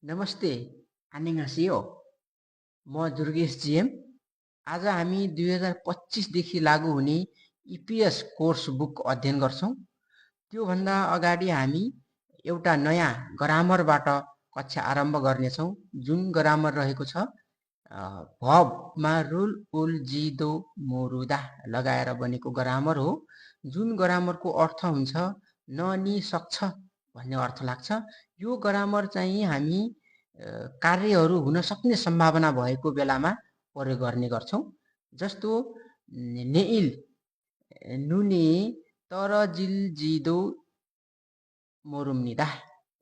नमस्ते, 안녕하세요. म दुर्गेश जीएम। आज हामी 2025 देखि लागू हुने इपिएस कोर्स बुक अध्ययन गर्छौं। त्योभन्दा अगाडि हामी एउटा नयाँ ग्रामरबाट कक्षा आरम्भ गर्नेछौं, जुन ग्रामर रहेको छ भबमा रुल उल जिदो मोरुदा लगाएर बनेको ग्रामर हो। जुन ग्रामरको अर्थ हुन्छ ननि सक्छ भन्ने अर्थ लाग्छ। यो ग्रामर चाहिँ हामी कार्यहरू हुन सक्ने सम्भावना भएको बेलामा प्रयोग गर्ने गर्छौं। जस्तो नेइल नुने तर जिल जिदो मोरुम्निदा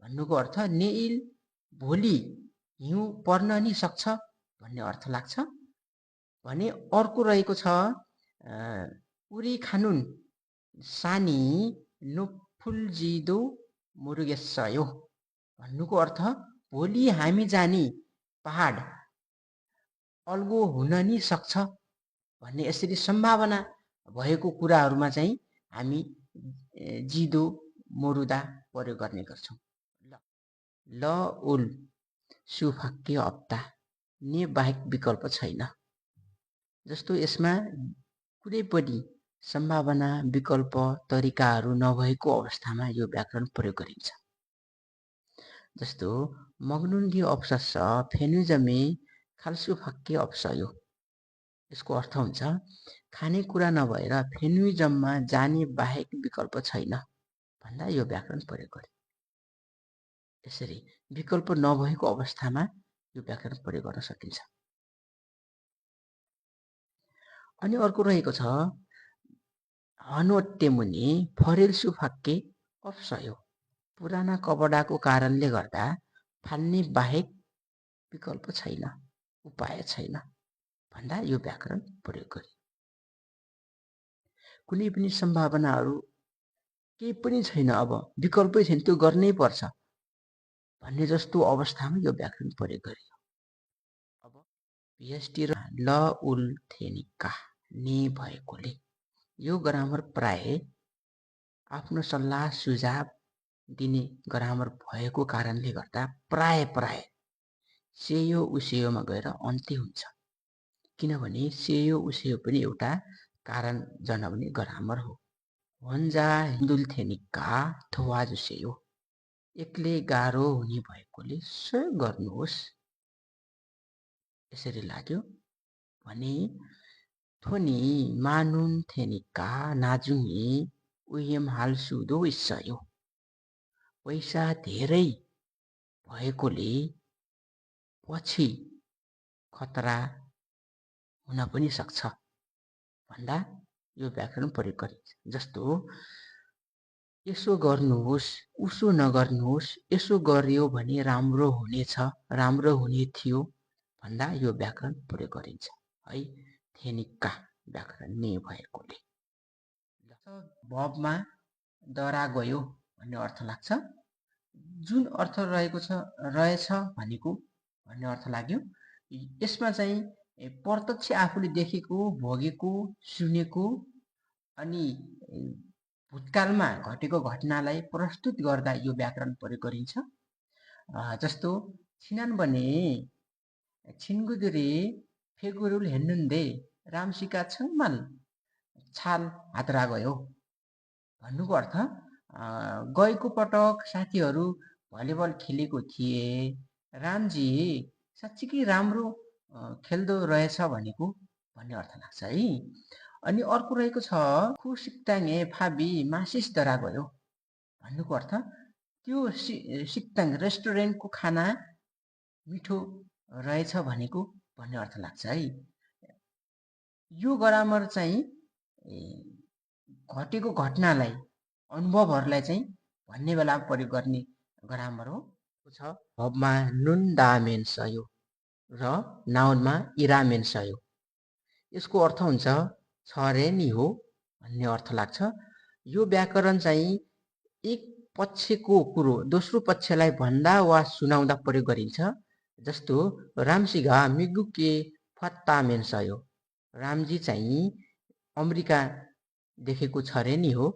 भन्नुको अर्थ नेइल भोलि हिउँ पर्न नि सक्छ भन्ने अर्थ लाग्छ। भने अर्को रहेको छ उरी खानुन सानी नुफुल्जिदो मुरुगेसयो भन्नुको अर्थ भोलि हामी जाने पहाड अल्गो हुन नि सक्छ भन्ने यसरी सम्भावना भएको कुराहरूमा चाहिँ हामी जिदो मोरुदा प्रयोग गर्ने गर्छौं। ल उल सुफाक्य अप्ता ने बाहेक विकल्प छैन। जस्तो यसमा कुनै पनि सम्भावना विकल्प तरिकाहरू नभएको अवस्थामा यो व्याकरण प्रयोग गरिन्छ। जस्तो मग्नुनगी अप्सस फेनुजमे खालसुफाक्य अप्सयो। यसको अर्थ हुन्छ खानेकुरा नभएर फेनुजममा जाने बाहेक विकल्प छैन भन्दा यो व्याकरण प्रयोग गरे। यसरी विकल्प नभएको अवस्थामा यो व्याकरण प्रयोग गर्न सकिन्छ। अनि अर्को रहेको छ हनोटेमुनि फरेलसुफाक्के अप्सयो। पुराना कपडाको कारणले गर्दा फाल्ने बाहेक विकल्प छैन, उपाय छैन भन्दा यो व्याकरण प्रयोग गरे। कुनै पनि सम्भावनाहरू केही पनि छैन, अब विकल्पै छैन, त्यो गर्नै पर्छ भन्ने जस्तो अवस्थामा यो व्याकरण प्रयोग गरियो। अब पिएचडी र ल उल थेनिका ने भएकोले यो ग्रामर प्राय आफ्नो सल्लाह सुझाव दिने ग्रामर भएको कारणले गर्दा प्राय सेयो उसेयोमा गएर अन्त्य हुन्छ। किनभने सेयो उसेयो पनि एउटा कारण जनाउने ग्रामर हो। वन्जा हिन्दुल थेनिका थोवा जुसेयो एक्लै गाह्रो हुने भएकोले सहयोग गर्नुहोस्। यसरी लाग्यो भने थोनी मानुन थेनिका नाजुङे उयम हाल सुदो इस्सयो। पैसा धेरै भएकोले पछि खतरा हुन पनि सक्छ भन्दा यो व्याकरण प्रयोग गरिन्छ। जस्तो यसो गर्नुहोस्, उसो नगर्नुहोस्, यसो गर्यो भने राम्रो हुनेछ, राम्रो हुने थियो भन्दा यो व्याकरण प्रयोग गरिन्छ है। थेनिका व्याकरण ने भएकोले भबमा दरा गयो भन्ने अर्थ लाग्छ। जुन अर्थ रहेछ भनेको भन्ने अर्थ लाग्यो। यसमा चाहिँ प्रत्यक्ष आफूले देखेको, भोगेको, सुनेको अनि भूतकालमा घटेको घटनालाई प्रस्तुत गर्दा यो व्याकरण प्रयोग गरिन्छ। जस्तो छिनान बने छिनगुदुरे फेगुरुल हेन्नुन्दे रामसिका छङ्माल छाल हातरा गयो भन्नुको अर्थ गएको पटक साथीहरू भलिबल खेलेको थिए, रामजी साँच्चीकै राम्रो खेल्दो रहेछ भनेको भन्ने अर्थ लाग्छ है। अनि अर्को रहेको छ खु सिक्ताङे फाबी मासिस दरा गयो भन्नुको अर्थ त्यो सिक्ताङ रेस्टुरेन्टको खाना मिठो रहेछ भनेको भन्ने अर्थ लाग्छ है। यो ग्रामर चाहिँ घटेको घटनालाई, अनुभवहरूलाई चाहिँ भन्ने बेला प्रयोग गर्ने ग्रामर हो। भबमा नुन दामेन सयो र नाउनमा इरामेन सयो। यसको अर्थ हुन्छ छरे नि हो भन्ने अर्थ लाग्छ। यो व्याकरण चाहिँ एक पक्षको कुरो दोस्रो पक्षलाई भन्दा वा सुनाउँदा प्रयोग गरिन्छ। जस्तो रामसिगा मिगुके फत्ता मेन्सयो। रामजी चाहिँ अमेरिका देखेको छ रे नि हो,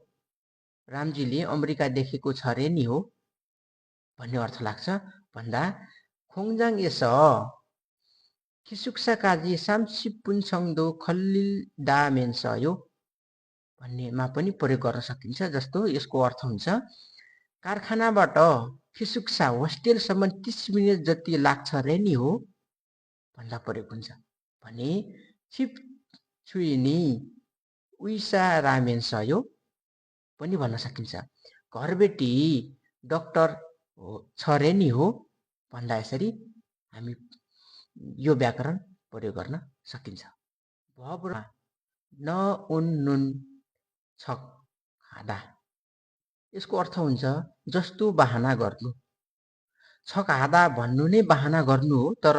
रामजीले अमेरिका देखेको छ रे नि हो भन्ने अर्थ लाग्छ भन्दा खोङजाङ एस खिसुक्सा काजी सामसिपुन सङ्दो खल्लिल डा मेन्सयो भन्नेमा पनि प्रयोग गर्न सकिन्छ। जस्तो यसको अर्थ हुन्छ कारखानाबाट खिसुक्सा होस्टेलसम्म 30 मिनट जति लाग्छ रे नि हो भन्दा प्रयोग हुन्छ भने छिप छुइनी उइसा रामेन्सयो पनि भन्न सकिन्छ। घरबेटी डाक्टर छ रे नि हो भन्दा यसरी हामी यो व्याकरण प्रयोग गर्न सकिन्छ। भबरा न उन नुन छक हादा यसको अर्थ हुन्छ जस्तो बहाना गर्नु। छक हादा भन्नु नै बहाना गर्नु हो, तर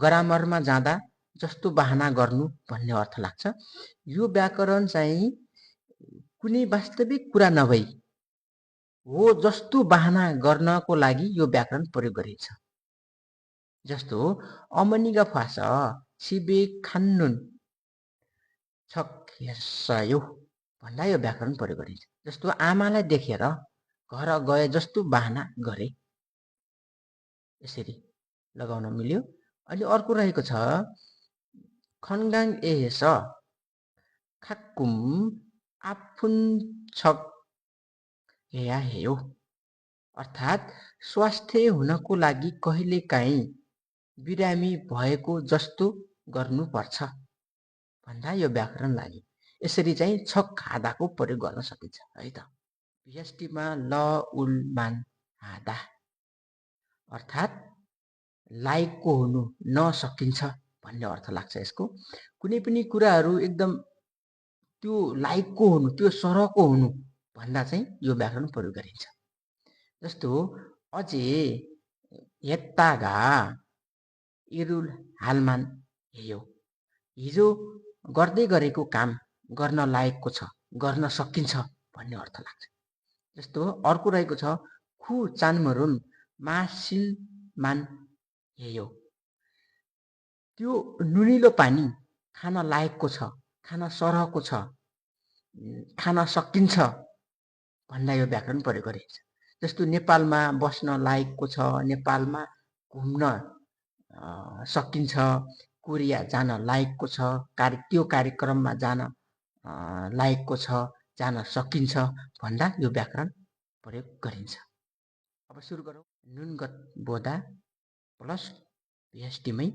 ग्रामरमा जाँदा जस्तो बहाना गर्नु भन्ने अर्थ लाग्छ। यो व्याकरण चाहिँ कुनै वास्तविक कुरा नभई हो जस्तो बहाना गर्नको लागि यो व्याकरण प्रयोग गरिन्छ। जस्तो अमनिगा फास सिबे खान्नुन छक्यो भन्दा यो व्याकरण प्रयोग गरिन्छ। जस्तो आमालाई देखेर घर गए जस्तो बहाना गरे, यसरी लगाउन मिल्यो। अनि अर्को रहेको छ खनगाङ एस खाक्कुम आफुन छक हेया हेयो अर्थात् स्वास्थ्य हुनको लागि कहिलेकाहीँ बिरामी भएको जस्तो गर्नुपर्छ भन्दा यो व्याकरण लाग्यो। यसरी चाहिँ छक हादाको प्रयोग गर्न सकिन्छ है त। व्यष्टिमा ल उल मान हादा अर्थात् लायकको हुनु नसकिन्छ भन्ने अर्थ लाग्छ यसको। कुनै पनि कुराहरू एकदम त्यो लायकको हुनु, त्यो सरहको हुनु भन्दा चाहिँ यो व्याकरण प्रयोग गरिन्छ। जस्तो अझै यत्तागा इरुल हालमान हेयो हिजो गर्दै गरेको काम गर्न लायकको छ, गर्न सकिन्छ भन्ने अर्थ लाग्छ। जस्तो अर्को रहेको छ खु चान्मरुन मासिल मान हेयो त्यो नुनिलो पानी खान लायकको छ, खान सरहको छ, खान सकिन्छ भन्दा यो व्याकरण प्रयोग गरिन्छ। जस्तो नेपालमा बस्न लायकको छ, नेपालमा घुम्न सकिन्छ, कोरिया जान लायकको छ, त्यो कार्यक्रममा जान लायकको छ, जान सकिन्छ भन्दा यो व्याकरण प्रयोग गरिन्छ। अब सुरु गरौँ। नुनगत बोदा प्लस व्यष्टिमै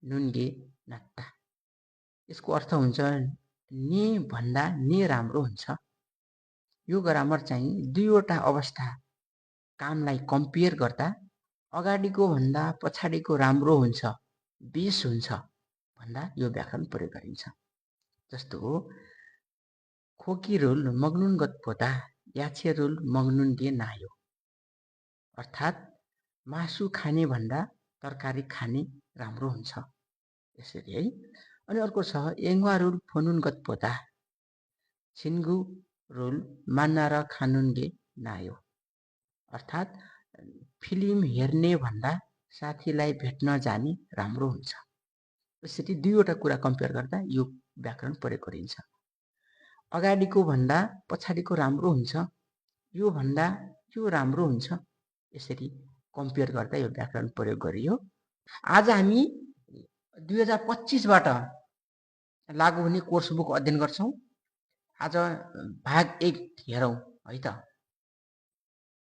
नुनगे नाट्टा यसको अर्थ हुन्छ ने भन्दा ने राम्रो हुन्छ। यो ग्रामर चाहिँ दुईवटा अवस्था कामलाई कम्पेयर गर्दा अगाडिको भन्दा पछाडिको राम्रो हुन्छ, बेस हुन्छ भन्दा यो व्याकरण प्रयोग गरिन्छ। जस्तो खोकी रुल मग्नुन गत पोता याछे रुल मग्नुन गे नायो अर्थात् मासु खाने भन्दा तरकारी खाने राम्रो हुन्छ, यसरी है। अनि अर्को छ एङ्वा रुल फोनुन गत पोता छिन्गु रुल मान्ना र खानुन गे नायो अर्थात् फिल्म हेर्ने भन्दा साथीलाई भेट्न जाने राम्रो हुन्छ। यसरी दुईवटा कुरा कम्पेयर गर्दा यो व्याकरण प्रयोग गरिन्छ। अगाडिको भन्दा पछाडिको राम्रो हुन्छ, यो भन्दा यो राम्रो हुन्छ, यसरी कम्पेयर गर्दा यो व्याकरण प्रयोग गरियो। आज हामी 2025बाट लागू हुने कोर्स बुक अध्ययन गर्छौँ। आज भाग 1 हेरौँ है त।